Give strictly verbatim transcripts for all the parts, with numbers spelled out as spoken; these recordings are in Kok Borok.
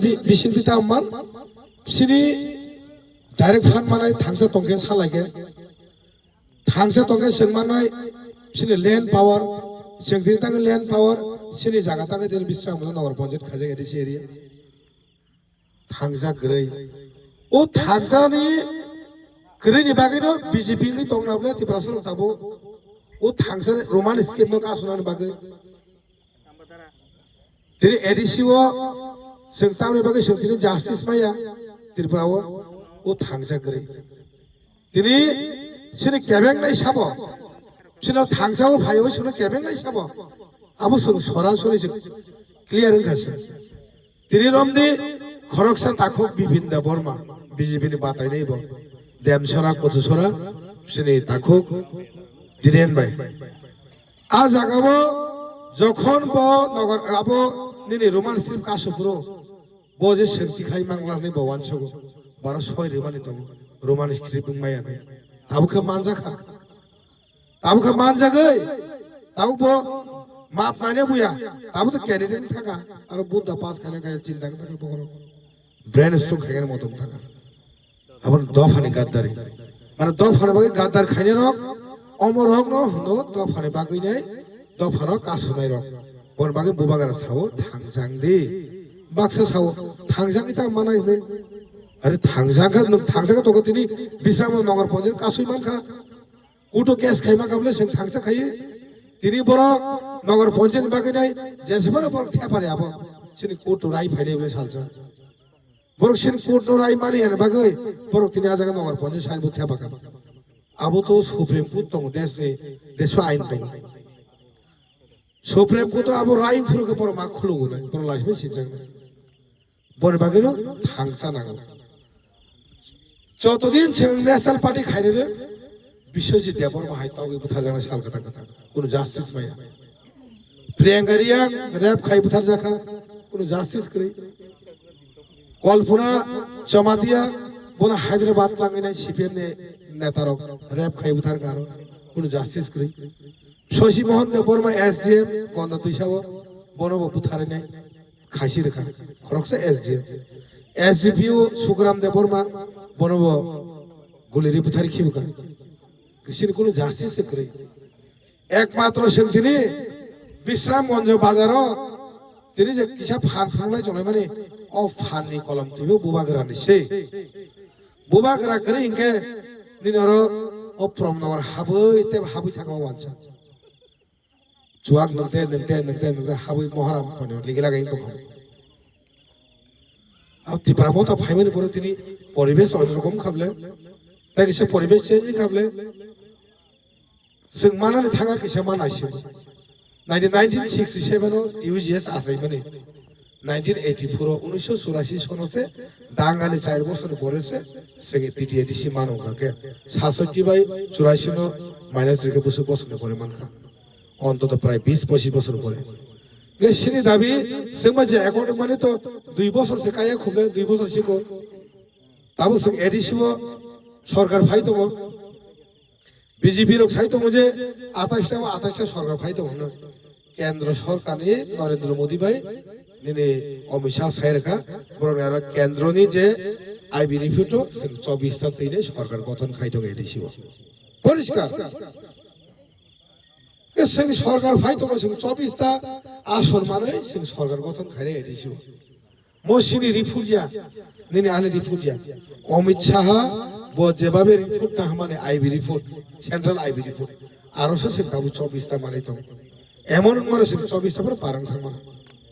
Bi-, bisingtwi tamo man, sini direct phan manai thangsa tongkhe salaikhe. Thangsa tongkhe chwng manai sini land power, chwng tini tangwi land power, sini jaga tangwi tini Bisramganj Nagar Panchayat khaijak A D C area. Thangsa kwrwi. O thangsani kwrwini bagwino B J P wngwi tongna bwle Tiprasa rok tabuk. O thangsa Roman script no kasunani bagwi. Tini A D C o chwng tamni bagwi chwng tini justice maya Tripura o, o thangsa kwrwi. Tini chini kebengnai sabo, chini thangsa o phai o chini kebengnai sabo, abo chwng sorasori chwng clear wngkha se. Tini romdi khoroksa takhuk Bipin Debbarma, B J P ni batainai bo, Demsora, Kochusora, chini takhuk Dhiren bai. A jagao jokhon bo nogar abo nini Roman script kasu phuru, bo je sengti khai mangla hinwi bo uansugo, baro soi rwmani tongo, Roman script wngmaya hinwi. Tabuk khe manjakha. Tabuk khe manjagwi, tabuk bo map naina buya, tabuk to candidate thaka, aro Buddha pass khaina kaya chinta khe thaka bokhorok. Brain stroke khaina motom thaka. Aboni dophani gaddari. Mane dophani bagwi gaddar khainai rok, omo rok no hwno dophani bagwi nai, dophano kasunai rok. Boni bagwi bubagra sao thangjang di. Baksa sao thangjang ita manai hinwi. Are thangjang kha, nwng thangjang kha toko tini Bisramganj Nagar Panchayat kasui mankha. Kuto case khaima kha bole seng thangsa khaye. Tini borok Nagar Panchayat ni bagwi nai, jesebano borok thepari abo. Sini kuto rai phainai bole salsa. Borok sini court no rai mani ani bagwi borok tini a jaga Nagar Panchayat sign bo thepakha. Abo to Supreme Court tongo, desh ni, desho ain tongo. Supreme Court o abo rai phuru khe borok ma khulungo nai, borok laisima sinjak nai. Boni bagwi no thangsa nango. Jotodin chwng National Party khairere Biswajit Debbarma hai togwi butharjaknai sal kwtal kwtal. Kunu justice maya. Priyanka Reang rape khai butharjakha, kunu justice kwrwi. Kalpana Jamatia, bono Hyderabad tangwi nai C P M ni neta rok rape khai butharkha aro, kunu justice kwrwi. Shashi Mohan Debbarma S D M Gonda Twisao, bono bo butharwi nai khaisi rwkha, khoroksa S D M. S D P O Sukaram Debbarma, bono bo guli ri buthari khibukha. Sini kunu justice se kwrwi. Ekmatro chwng tini Bisramganj bazaro tini je kisa phan phunuknai chongnai mani, o phanni kolom twibo bubagrani se. Bubagra kwrwi hinkhe nini oro o Pramnagar habwi tei habwi thangma wansa. Chuak nwngte, nwngte, nwngte, nwngte habwi Moharam phano ligila gai tongkha. Abo Tipra Motha phaimani pore tini poribesh onrokom khable, tei kisa poribesh change khable. Chwng manani thanga kisa mana simo. Nineteen, nineteen sixty-seven o U G S achaimani. Nineteen eighty-four o, unisho churashi sono se, dangani char bosor pore se, chwng T T A D C mano khe. Sasoti bai churashi no minus rikhe bwswk bosor ni pore mankha. Ontoto prai bis pochis bosor pore. Ge sini dabi, chwngma je account mani to dui bosor se kaya khumle, dui bosor siko. Tabo chwng A D C o sorkar phai tongo. B J P rok sai tongo je atais ta o atais ta sorkar phai tongo hwnwi. Kendro sorkar ni Narendra Modi bai nini Amit Shah sai rwkha, borok ni aro kendro ni je I B report o chwng chobbish ta twi nai sorkar gothon khai tongo A D C o. Poriskar. Ke chwng sorkar phai tongo, chwng chobbish ta ason manwi chwng sorkar gothon khainai A D C o. Mo sini report ya, nini ani report ya. Amit Shah bo jebabe report na hamani I B report, central I B report. Aro se chwng tabuk chobbish ta manwi tongo. Emon wngmano chwng chobbish ta pore parang thangmano.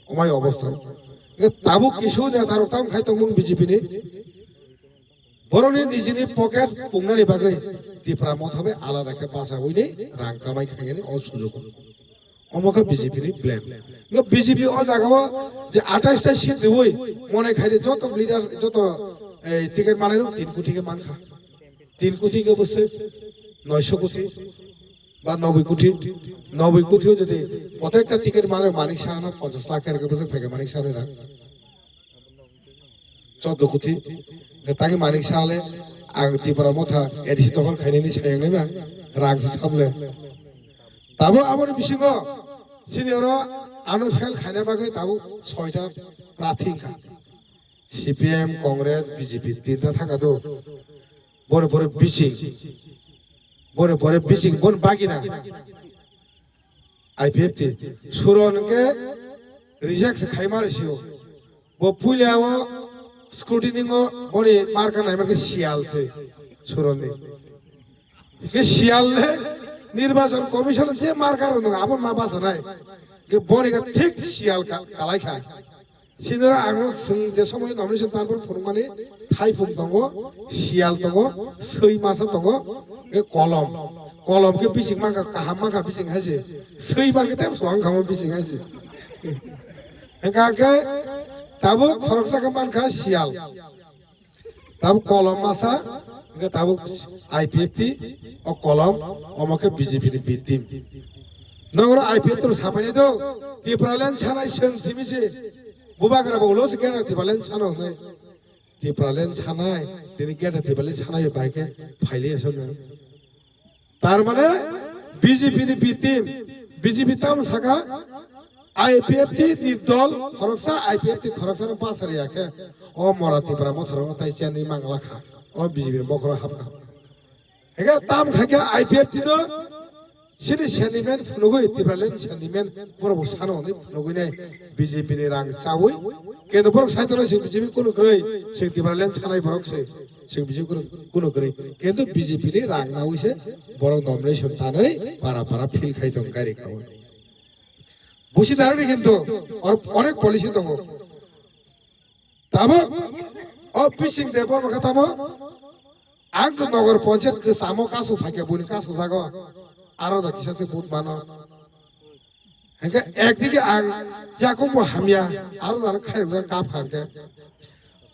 Omai obostha. Ke tabuk kisu neta rok tam khai tongmung B J P ni. Borokni nijini pocket pungnani bagwi Tipra Motha bai alada khe bachaui ni rang kamai khainani o sujugo. Omo khe B J P ni plan. Wngkha B J P o jagao je atais ta seat riui monai khaide joto leader joto, eh, ticket manai rok tin koti khe mankha. Tin koti khe bwswk noisho koti ba noboi koti. Noboi koti o jodi protekta ticket manai Manik Saha no ponchash lakh khe bwswk phaikha Manik Saha ni rang. Choddo koti. Tagi Manik Saha le ang Tipra Motha A D C dokhol khainani sayang naima rang se sable. Tabo aboni bisingo sini oro ano fail khaina bagwi tabo soita prathi wngkha. C P M, Congress, B J P tinta thangkha do. Boni pore bising. Boni pore bising, boni bagina. I P F T. Suron ke reject se khaima risiyo. Bo puila o scrutiny o boni marka naimar ke Siyal se. Suronni. Ke Siyal le Nirbachon Commission je marka rwnung abo ma basa nai. Ke boni ke thik Siyal ka-, kalai kha. Sinira ang no swng je somoi nomination tanpor phunukmani, thaiphung tongo, siyal tongo, swi masa tongo, e kolom. Kolom ke bising mankha, kaham mankha bising hai se. Swi mankhe tei swang kha bising hai se. Hingkha khe tabuk khoroksa khe mankha siyal. Tabuk kolom masa, hingkhe tabuk I P F T, o kolom, omo khe B J P ni B team. Nogoro I P F T rok sapainai do, Tipraland sanai swng simi se, bubagra bo ulo se kena Tipraland sano hwnwi. Tipraland sanai, tini kena Tipraland sanai bai khe phaili aswk nang. Tar mane B J P ni B team, B J P tamo saka I P F T ni dol khoroksa, I P F T khoroksa no pasari ya khe o mora Tipra Motha rok tai chani mangla kha, o B J P ni bokhoro hap kha. Hingke tam khaikhe I P F T no chini sentiment phunugwi, Tipraland sentiment borok bo sano hwnwi phunugwi nai B J P ni rang chawi. Kendo borok saitoro se B J P kunu kwrwi, se Tipraland sanai borok se, se B J P kunu, kunu kwrwi. Kendo B J P ni rang nawi se borok nomination tanwi para para fill khai tong gari kawi. Busi darani kendo or-, onek policy tongo. Tabuk o bising de bo kha tamo ang to nogor ponchayat kwchamo kasu phaikhe buini kasu jago aro da kisa se but mano. Hingke ekdike ang yakubu hamya aro da khairok kap hangke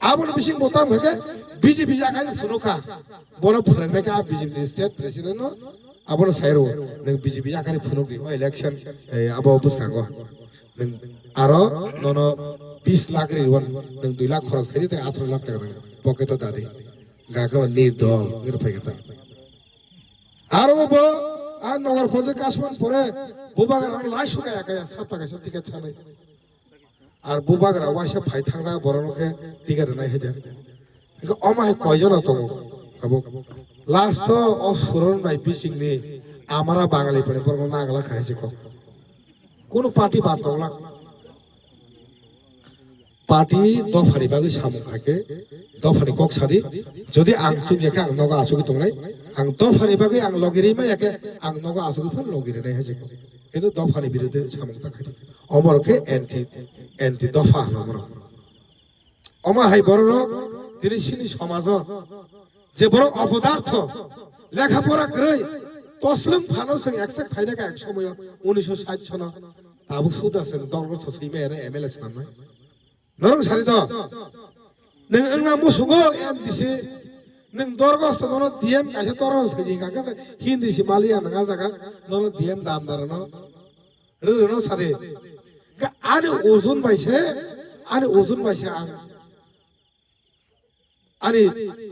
aboni bising bo tam hingke B J P yakai phunukha bono phwrwngnai khe a B J P ni state president no. Abono sairo, nwng B J P yakarwi phunuk di, o election, eh, abo bwskango. Nwng aro nono bis lakh ri wan, nwng dui lakh khoros khaidi tei atharo lakh taka nwng pocket o dadi. Gakhe o nirdol wngwi rwphai khe ta. Aro bo a nogar ponchayat kasmani pore bubagra rang lai sukaya kaya sapta kaisa ticket sanwi. Ar bubagra waisa phai thangna borokno khe ticket rwnai hai da. Hingke omo hai koijono tongo abo. Last o o Suron bai bisingni amara Bangali pore borokno nagla khai se kok. Kunu party ba tongla. Party dophani bagwi samung khai khe dophani kok sadi. Jodi ang chukya khe ang nogo achugwi tongnai. Ang dophani bagwi ang logi ri maya khe ang nogo achugwi phano logi rinai hai se kok. Kintu dophani biruddhe samung ta khai di. Omo rok khe anti, anti dopha hwno omo rok. Omo hai borok rok tini chini somajo je borok opodartho lekha pora kwrwi toslwng phano chwng accept khaina kha ek somoyo unisho sait sono tabuk suda chwng dol rok swi maya M L A swnamnai. Norok sari to. Nwng wngna musugo M D C. Nwng dorgos to nono D M kaisa torgos saji hingka khe Hindi si maliya nang a jaga nono D M damdar no. Rwrwno sadi. Ga ani ujun bai se, ani ujun bai se ang. Ani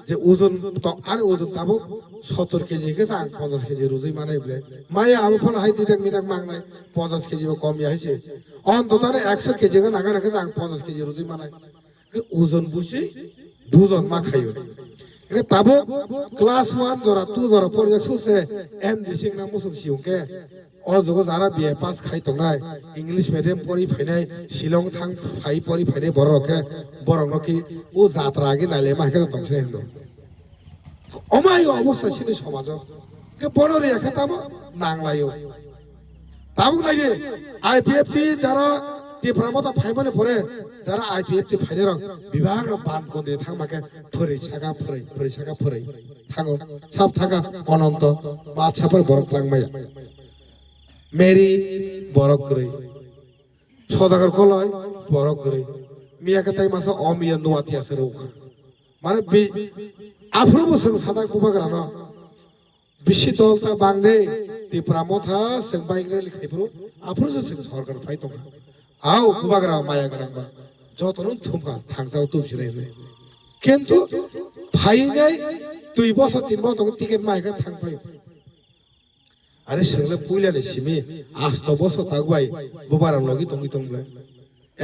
je ujun to, ani ujun tabuk sottor K G khe ang ponchash K G rujui manai ble. Maya abo phano hai didak midak mangnai ponchash K G bo kom ya hai se. On to tare ekso K G khe nang a khe ang ponchash K G rujui manai. Ke ujun busi dujon ma khayo. Ke tabuk class one jora, two jora porjak suse M D C na musuk siyung ke. O jugo jara B A pass khai tongnai, English medium pori phainai, Shillong thang phai pori phainai borok rok khe, borok no ki o jatra agi naile ma hai khe tong se hendo. Omai o obostha chini somajo. Ke bono riya khe tamo nang laio. Tabuk nai I P F T jara Tipra Motha phaimani pore jara I P F T phainai rok bibak no ban kondri thangma khe phwrwi saka phwrwi, phwrwi saka phwrwi thango, sab thaka Ononto, ma chapar borok twlang maya. Mary borok kwrwi. Sodagar Koloi borok kwrwi. Miya khe tai masa o miya nuwa tiya se rwkha. Mane bi-, aphuru bo chwng sajak bubagrano. Bisi dol ta bang de, Tipra Motha chwng bai rally khai phuru, aphuru se chwng sorkar phai tongkha. Au bubagra maya gwnang ba, jotono thumkha, thangsa o tubsi rw hinwi. Kintu phainai dui bosor, tin bosor ticket mai khe thang phaio. Are swngle puila ni simi asto bosor tak bai bubagra logi tongwi tong ble.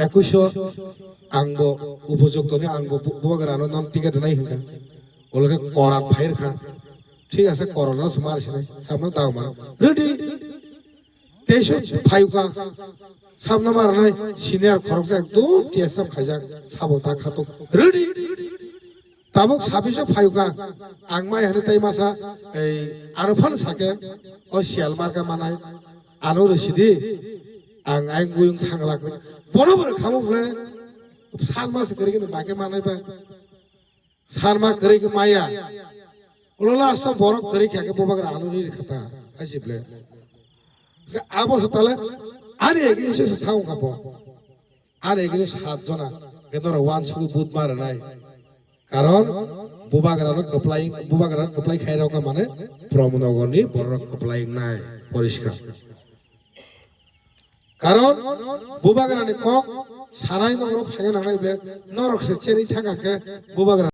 Ekuiso ang bo upojukto ni ang bo bu-, bubagra no non ticket nai hinka. Olore koran phair kha. Thik ase, koran no smar sinai. Sabno dao mano. Ready. Teisho phayuka. Sabno mar nai senior khoroksa ekdom T S F khaijak. Sabo ta khatuk. Ready. Tabuk sabiso phayuka, ang mai hani tai masa, ei, ano phan sake, o sial marka manai, ano rwsidi, ang ayang guyung thanglak ni. Bono bono khamuk le, san mas kwrwi khe bake manai ba, san ma kwrwi khe maya. Ulo last o borok kwrwi khe bubagra ano ri khata, asip le. Abo satale, ani egi se thang ka bo. Ani egi sat jona, ke noro wan sugui but ma rwnai. Karon bubagra no kwplai, bubagra no kwplai khai rok mane Pramod Nagar ni borok kwplai nai poriskar. Karon bubagra ni kok sarai nogro phaiya nangnai be norok se cheri thang khe bubagra